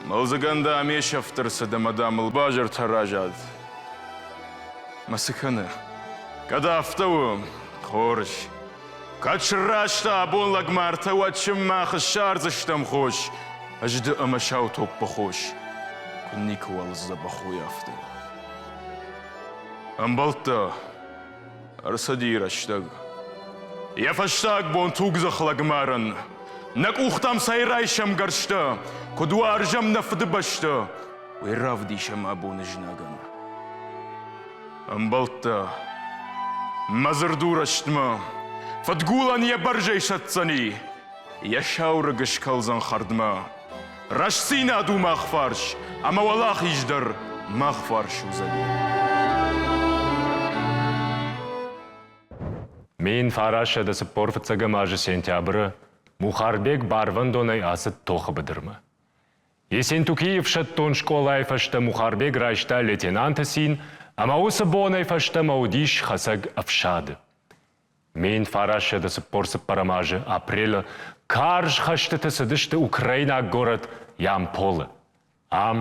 Мӕлдзыгӕн дам йе сӕфт ӕрцыд ӕмӕ дам ыл базыртӕ разад. Мӕ цы кӕны? Кӕд афтӕ у, хорз. Кӕд сырӕзта абон лӕгмартӕ, уӕд сымах ссардзыстӕм хос, ӕз ды ӕмӕ сау топпы хос. Куы никуыуал сдзӕбӕх уой афтӕ. Ӕмбӕлттӕ, ӕрцыди рӕстӕг. Йӕ фӕстаг бон тугдзых лӕгмарӕн. Нӕ къухтӕм цӕй райсӕм гӕрзтӕ, куыд уарзӕм нӕ фыдыбӕстӕ, уый равдисӕм абоны знагӕн. Ӕмбӕлттӕ, мӕ дзырд у рӕстмӕ, фыдгулӕн йӕ бӕрзӕй сӕтдзӕни, йӕ сау рыг скӕлдзӕн хӕрдмӕ. Рӕстдзинад у мах фарс, ӕмӕ уӕлахиз дӕр мах фарс уыдзӕни. 1945 азы сентябры Мухарбег барвӕндонӕй ацыд тохы быдырмӕ. Есентукийы ӕфсӕддон скъолайы фӕстӕ Мухарбег райста лейтенанты цин ӕмӕ уыцы бонӕй фӕстӕмӕ уыдис хӕцӕг ӕфсады. 1944 азы апрелы карз хӕстыты цыдысты украинаг горӕт Ямполы. Ам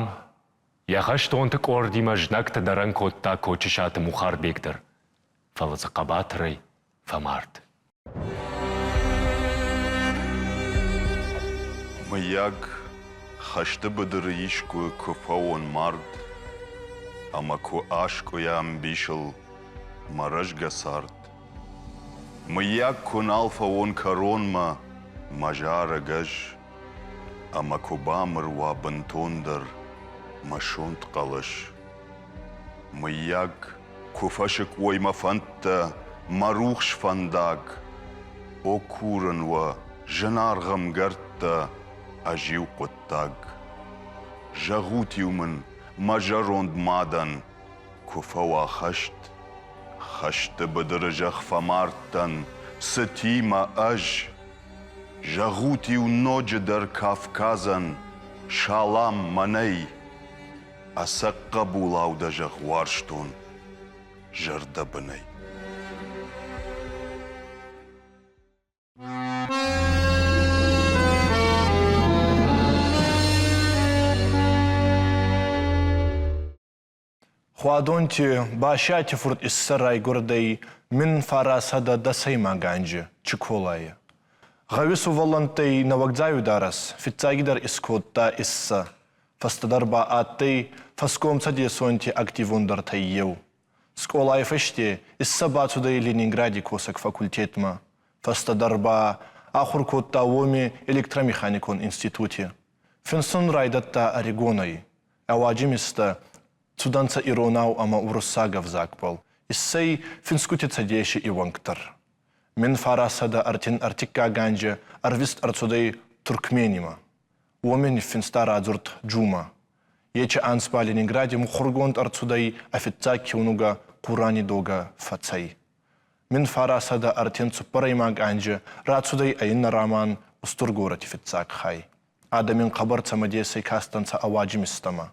йӕ хӕстонты къордимӕ знӕгты дӕрӕн кодта Кочысаты Мухарбег дӕр, фӕлӕ дзы хъӕбатырӕй фӕмард. Мыййаг, хӕсты быдыры искуы куы фӕуон мард ӕмӕ куы аскъуыйа ӕмбисыл мӕ рӕзгӕ цард. Мыййаг, куы нал фӕуон кӕронмӕ мӕ зарӕг ӕз, ӕмӕ куы бамыр уа бынтондӕр мӕ сонт хъӕлӕс. Мыййаг, куы фӕсыкк уой мӕ фӕндтӕ, мӕ рухс фӕндаг, О, курын уӕ, зынаргъ ӕмгӕрттӕ, ӕз иу хъуыддаг. Зӕгъут-иу мын, мӕ зӕронд мадӕн, куы фӕуа хӕст, Хӕсты быдыры зӕхх фӕмардтӕн, цытимӕ ӕз. Зӕгъут-иу ноджыдӕр Кавказӕн, салам мӕнӕй. Ӕцӕг хъӕбулау дӕ зӕгъ уарзтон зӕрдӕбынӕй. Хуадонти Басиати фурт Иссӕ райгурдӕй 1910 анзи Чиколайи. Гъӕуи сувӕллӕнттӕй нӕуӕгдзауи дарӕс фиццагидӕр искодта Иссӕ, фӕстӕдӕр ба адтӕй фӕскомцӕдесонти активондӕртӕй еу. Скъолай фӕсте Иссӕ бацудӕй Ленингради косӕг факультетмӕ, фӕстӕдӕр ба ахур кодта уоми электромеханикон институти. Финсун райдӕдта ӕригонӕй. Ӕ уадзимистӕ цудӕнцӕ иронау ӕма уруссаг ӕвзагбӕл, иссӕй финсгути Цӕдеси иуӕнгтӕр. 1933 анзи ӕрвист ӕрцудӕй Туркменимӕ. Уоми ниффинста радзурд «Джума». Ечи анз ба Ленингради мухургонд ӕрцудӕй ӕ фиццаг киунугӕ «Хъурани догӕ» фӕцӕй. 1934 анзи рацудӕй ӕ иннӕ роман «Устур горӕти фиццаг хай». Адӕм ин хъӕбӕр цӕмӕдесӕй кастӕнцӕ ӕ уадзимистӕмӕ.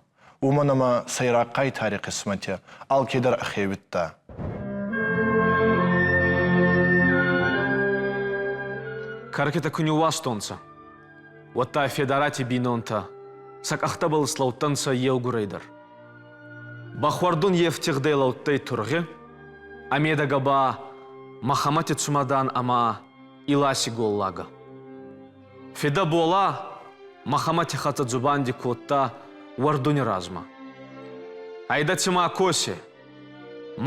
Уомӕн ӕма сӕйраг хъайтари хъисмӕти алкедӕр ӕхе уидта. Кӕркитӕ ку ниууастонцӕ, уӕдта Федарати бийнонтӕ. Сӕ къӕхтӕбӕл слӕудтӕнцӕ еугурӕй дӕр. Бӕхуӕрдун ефтигъдӕй лӕудтӕй тургъи, ӕ медӕгӕ ба Мӕхӕмӕти цумӕдан ӕма Иласи голлагӕ. Фидӕ Бола Мӕхӕмӕти хӕццӕ дзубанди кодта уӕрдуни размӕ. Айдӕ ма косе,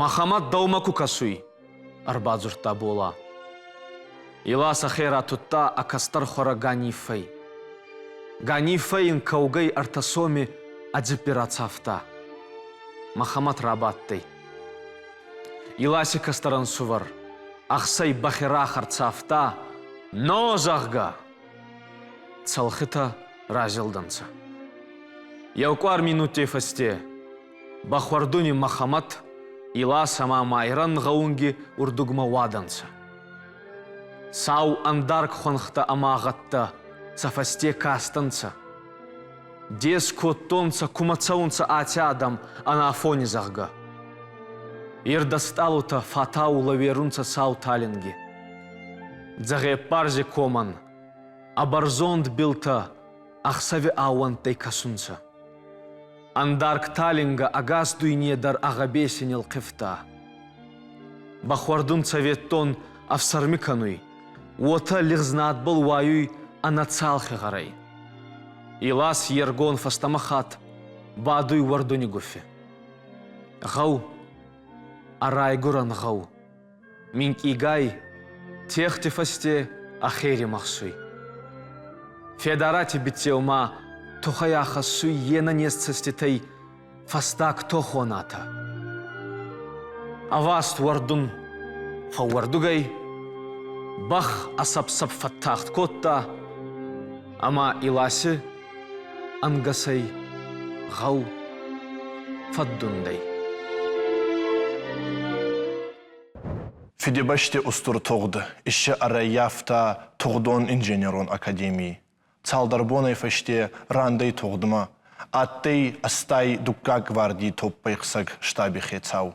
Мӕхӕмӕт дӕумӕ ку кӕсуй, ӕрбадзурдта Бола. Илас ӕхе ратудта ӕ кӕстӕр хуӕрӕ Ганиффӕй. Ганиффӕ ин кӕугӕй ӕртӕ соми ӕ дзиппи рацавта. Мӕхӕмӕт рабадтӕй. Иласи кӕстӕр ӕнсувӕр ӕхсӕй бӕхи рахӕрцавта, но, зӕгъгӕ, цӕлхитӕ разилдӕнцӕ. Еу къуар минуттей фӕсте Бӕхуӕрдуни Мӕхӕмӕт, Илас ӕма Майрӕн гъӕунги урдугмӕ уадӕнцӕ. Сау ӕндарг хуӕнхтӕ ӕма гъӕдтӕ сӕ фӕсте кастӕнцӕ. Дес кодтонцӕ, кумӕ цӕунцӕ аци адӕм ӕнафони, зӕгъгӕ. Ирд ӕстъалутӕ фатау лӕуерунцӕ сау талинги. Дзӕгъепбарзи комӕн ӕ бӕрзонд билтӕ ӕхсӕви аууӕнттӕй кӕсунцӕ. Ӕндарг талингӕ ӕгас дуйне дӕр ӕ гъӕбеси нилхъивта. Бӕхуӕрдун цӕветтон ӕфсӕрми кӕнуй, уотӕ лигъз надбӕл уайуй ӕнӕцалхи гъӕрӕй. Илас е ргон фӕстӕмӕ хатт бадуй уӕрдуни гуфи. Гъӕу, ӕ райгурӕн гъӕу. Минкъийгай тегъти фӕсте ӕхе римӕхсуй. Федарати биццеу ма тухӕй ахӕссуй е нӕнез цӕститӕй фӕстаг тохонатӕ. Ӕваст уӕрдун фӕууӕрдугӕй, бӕх ӕ сӕпп-сӕпп фӕттагъд кодта ӕма Иласи ӕнгӕсӕй гъӕу фӕддундӕй. Фидибӕсти устур тугъд иссе ӕрӕййафта тугъдон-инженерон академий. Цалдӕр боней фӕсте рандӕй тугъдмӕ. Адтӕй ӕстай дуккаг гвардий топпӕйхсӕг штаби хецау.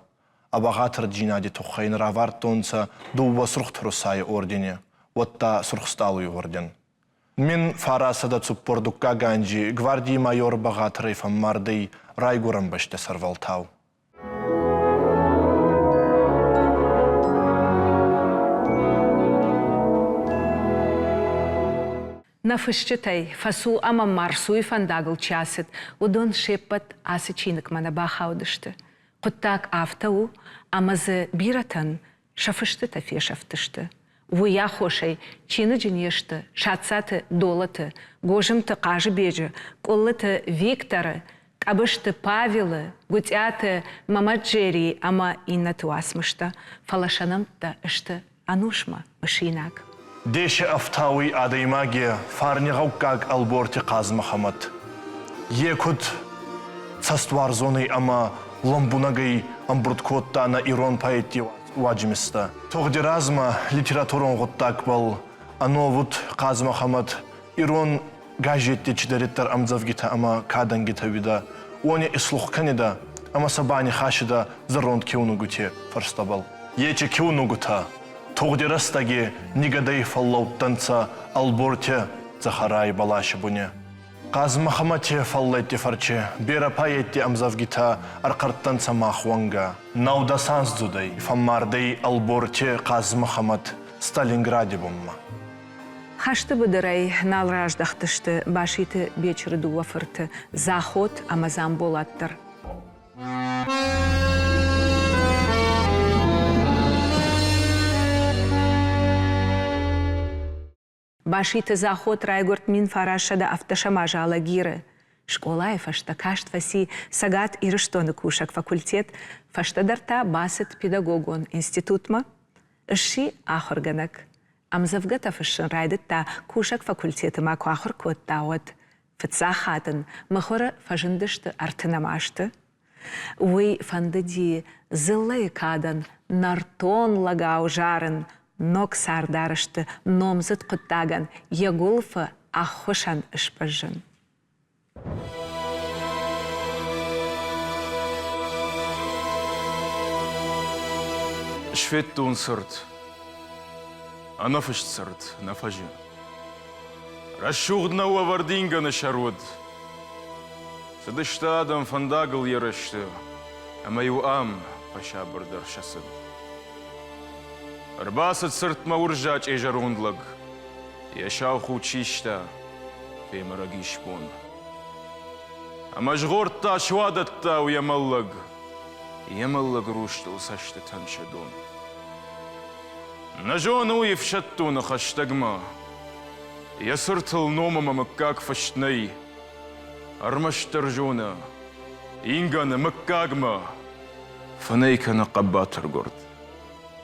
Ӕ бӕгъатӕрдзийнади туххӕй ин равардтонцӕ дууӕ Сурх Турусай ордени, уӕдта Сурх Стъалуй орден. 1942 анзи гвардий майор бӕгъатӕрӕй фӕммардӕй райгурӕн бӕстӕ сӕрвӕлтау. Нӕ фысджытӕй фӕцу ӕмӕ Марсуйы фӕндагыл чи ацыд, уыдон се ппӕт ацы чиныгмӕ нӕ бахаудысты. Хъуыддаг афтӕ у, ӕмӕ дзы бирӕтӕн сӕ фыстытӕ фесӕфтысты. Уый аххосӕй чиныджы не сты Сатцаты Долаты, Гозымты Хъазыбеджы, Къуыллыты Викторы, Къӕбысты Павелы, Гуытъиаты Мамаджерийы ӕмӕ иннӕты уацмыстӕ, фӕлӕ сӕ нӕмттӕ сты ӕнусмӕ мысинаг. Деси ӕфтауй адӕймаги фарнигъӕуккаг Ӕлборти Хъазмӕхӕмӕт. Е куд цӕстуарзонӕй ӕма лӕмбунӕгӕй ӕмбурд кодта нӕ ирон поэтти уадзимистӕ. Тугъди размӕ литературон гъуддагбӕл ӕновуд Хъазмӕхӕмӕт ирон газетти чидӕриддӕр ӕмдзӕвгитӕ ӕма кадӕнгитӕ уидӕ, уони ислух кӕнидӕ ӕма сӕ банихасидӕ зӕронд киунугути фӕрстӕбӕл. Ечи киунугутӕ тугъди рӕстӕги нигӕдӕй фӕллӕудтӕнцӕ Ӕлборти дзӕхӕрай бӕласи буни. Хъазмӕхӕмӕти фӕллӕйтти фӕрчи берӕ поэтти ӕмдзӕвгитӕ ӕрхъӕрттӕнцӕ мах уӕнгӕ. Нӕудӕсанздзудӕй фӕммардӕй Ӕлборти Хъазмӕхӕмӕт Сталингради бунмӕ. Хӕсты быдырӕй нал раздӕхтысты Баситы Бечыры дыууӕ фырты Дзахот ӕмӕ Дзамболат дӕр. Баситы Дзахот райгуырд 1970 азы Алагиры. Скъолайы фӕстӕ каст фӕци Цӕгат Ирыстоны кусӕг факультет, фӕстӕдӕр та бацыд педагогон институтмӕ. Сси ахуыргӕнӕг. Ӕмдзӕвгӕтӕ фыссын райдыдта кусӕг факультеты ма куы ахуыр кодта, уӕд. Фыццаг хатт ын мыхуыры фӕзындысты ӕртынӕм азты. Уый фӕндыди дзыллӕйы кадӕн нӕртон лӕгау зарын, ног цардарӕзты номдзыд хъуыддагӕн йӕ гуылфы ӕххуысӕн сбӕззын. Сфедтон цырт, ӕнӕфыст цырт нӕ фӕзы. Рӕсугъд нӕу ӕвӕрд ингӕны сӕр уыд. Цыдысты адӕм фӕндагыл ерысты, ӕмӕ-иу ӕм фӕсабырдӕр сӕ цыд. Ӕрбацыд цыртмӕ урсзачъе зӕронд лӕг. Йӕ сау худ систа, фемырӕг исбон. Ӕмӕ згъордта суадӕттау йӕ мӕллӕг, йӕ мӕллӕг рустыл цӕстытӕн сӕ дон. Нӕ зоны уый ӕфсӕддоны хӕстӕгмӕ, йӕ цыртыл ном ӕмӕ мыггаг фыст нӕй. Ӕрмӕстдӕр зоны, ингӕны мыггагмӕ фынӕй кӕны хъӕбатыр гуырд,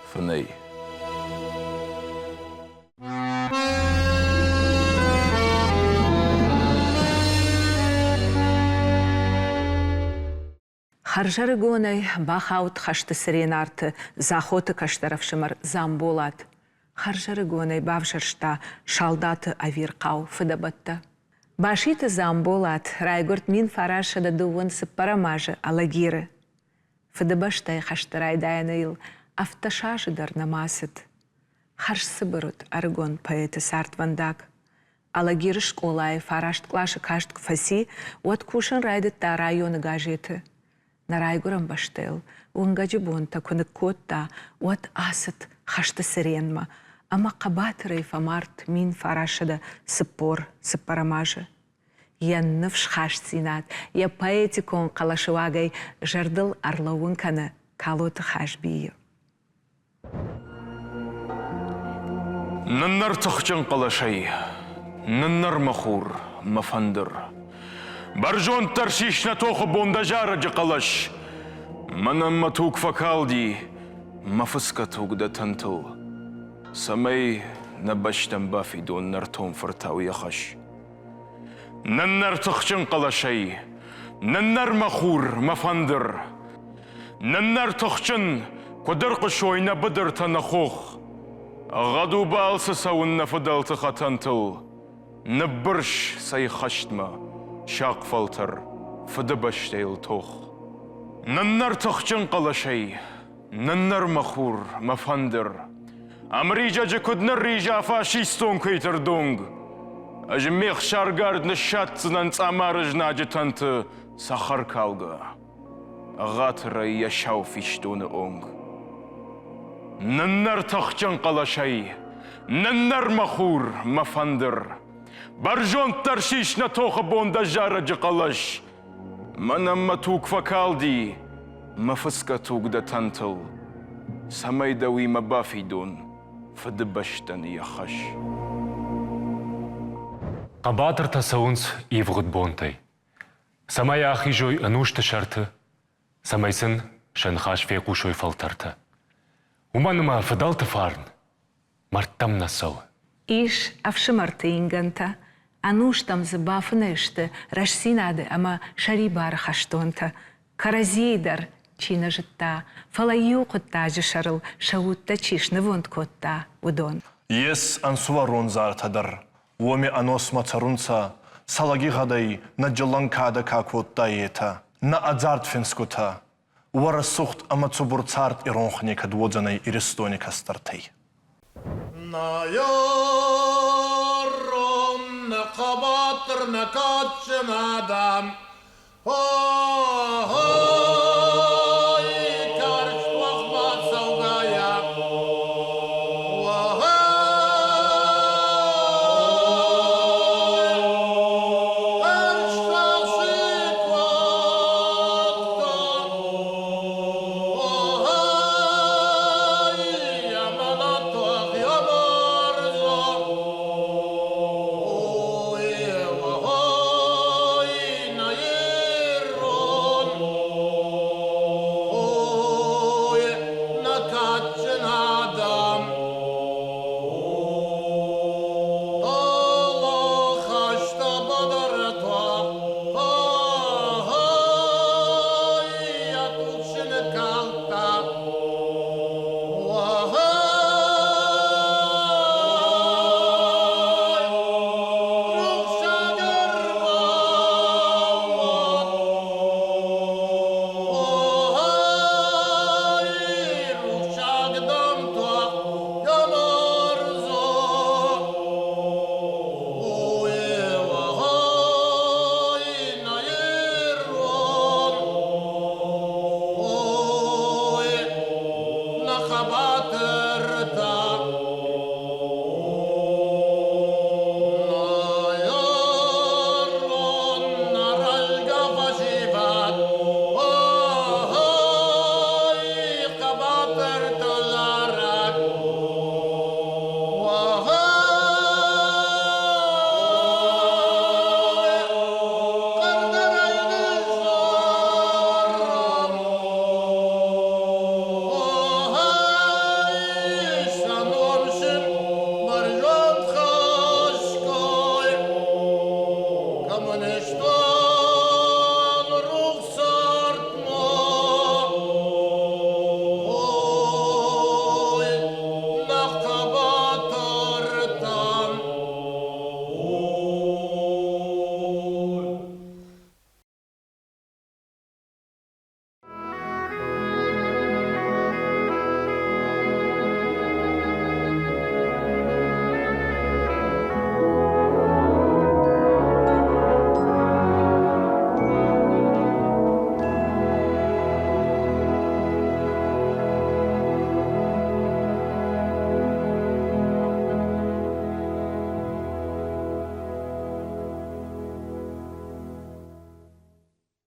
фынӕй. Хӕрзӕрыгонӕй бахауд хӕсты цырен арты Дзахоты кӕстӕр ӕфсымӕр Дзамболат. Хӕрзӕрыгонӕй бавзӕрста салдаты ӕвирхъау фыдӕбӕттӕ. Баситы Дзамболат райгуырд 1924 азы Алагиры. Фыдыбӕстӕйы хӕсты райдайӕны йыл 17 азы дӕр нӕма цыд. Хӕрзцыбыр уыд ӕрыгон поэты цардвӕндаг. Алагиры скъолайы фараст къласы каст куы фӕци, уӕд кусын райдыдта районы газеты. Нӕ райгуырӕн бӕстӕйыл уынгӕджы бонтӕ куы ныккодта, уӕд ацыд хӕсты цыренмӕ ӕмӕ хъӕбатырӕй фӕмард 1944 азы. Йӕ ныфсхастдзинад, йӕ поэтикон хъӕлӕсыуагӕй зӕрдыл ӕрлӕууын кӕны Калоты Хазбийы. Ныннӕр тыхджын хъӕлӕсӕй, ныннӕр мӕ хур, мӕ фӕндыр. Бӕрзонддӕр сис нӕ тохы бон дӕ зарӕджы хъӕлӕс. Мӕнӕн мӕ туг фӕкалди, мӕ фыцгӕ туг дӕ тӕнтыл, цӕмӕй нӕ бӕстӕм бафидон нӕртон фыртау йӕ хӕс. Ныннӕр тыхджын хъӕлӕсӕй, ныннӕр мӕ хур, мӕ фӕндыр. Ныннӕр тыхджын, куыд ӕрхъуысой нӕ быдыртӕ, нӕ хох. Ӕгъгъӕд у балцы цӕуын нӕ фыдӕлты хӕтӕнтыл. Ныббырс цӕй хӕстмӕ, сахъ фӕлтӕр, фыдыбӕстӕйыл тох. Ныннӕр тыхджын хъӕлӕсӕй, ныннӕр мӕ хур, мӕ фӕндыр. Ӕмризӕджы куыд нырриза фашистон куыйты рдонг. Ӕз ме хсаргард ныссадздзынӕн цъамары знаджы тӕнты цӕхӕркалгӕ. Ӕгъатырӕй йӕ сау фистоны онг. Ныннӕр тыхджын хъӕлӕсӕй, ныннӕр мӕ хур, мӕ фӕндыр. Бӕрзонддӕр сис нӕ тохы бон дӕ зарӕджы хъӕлӕс. Мӕнӕн мӕ туг фӕкалди, мӕ фыцгӕ туг дӕ тӕнтыл, цӕмӕй дӕуимӕ бафидон Фыдыбӕстӕн йӕ хӕс. Хъӕбатыртӕ цӕуынц ивгъуыд бонтӕй, цӕмӕй ахизой ӕнусты сӕрты, цӕмӕй сын сӕ ныхас фехъусой фӕлтӕртӕ. Уымӕн ӕмӕ фыдӕлты фарн мӕрдтӕм нӕ цӕуы. Ис ӕфсымӕрты ингӕнтӕ, ӕнустӕм дзы бафынӕй сты рӕстдзинады ӕмӕ сӕрибары хӕстонтӕ, кӕрӕдзийы дӕр чи нӕ зыдта, фӕлӕ иу хъуыддаджы сӕрыл сӕ удтӕ чи снывонд кодта, уыдон. Ес ӕнсувӕрон зартӕ дӕр, уоми ӕносмӕ цӕрунцӕ, сӕ лӕгигъӕдӕй нӕ джиллӕн кадӕ ка кодта, етӕ. Нӕ ӕдзард финсгутӕ, уӕ рӕсугъд ӕма цубур цард иронх некӕд уодзӕнӕй Иристони кӕстӕртӕй. Наёрон нӕ хъӕбатыр, нӕ кадджын адӕм, Хо-хо!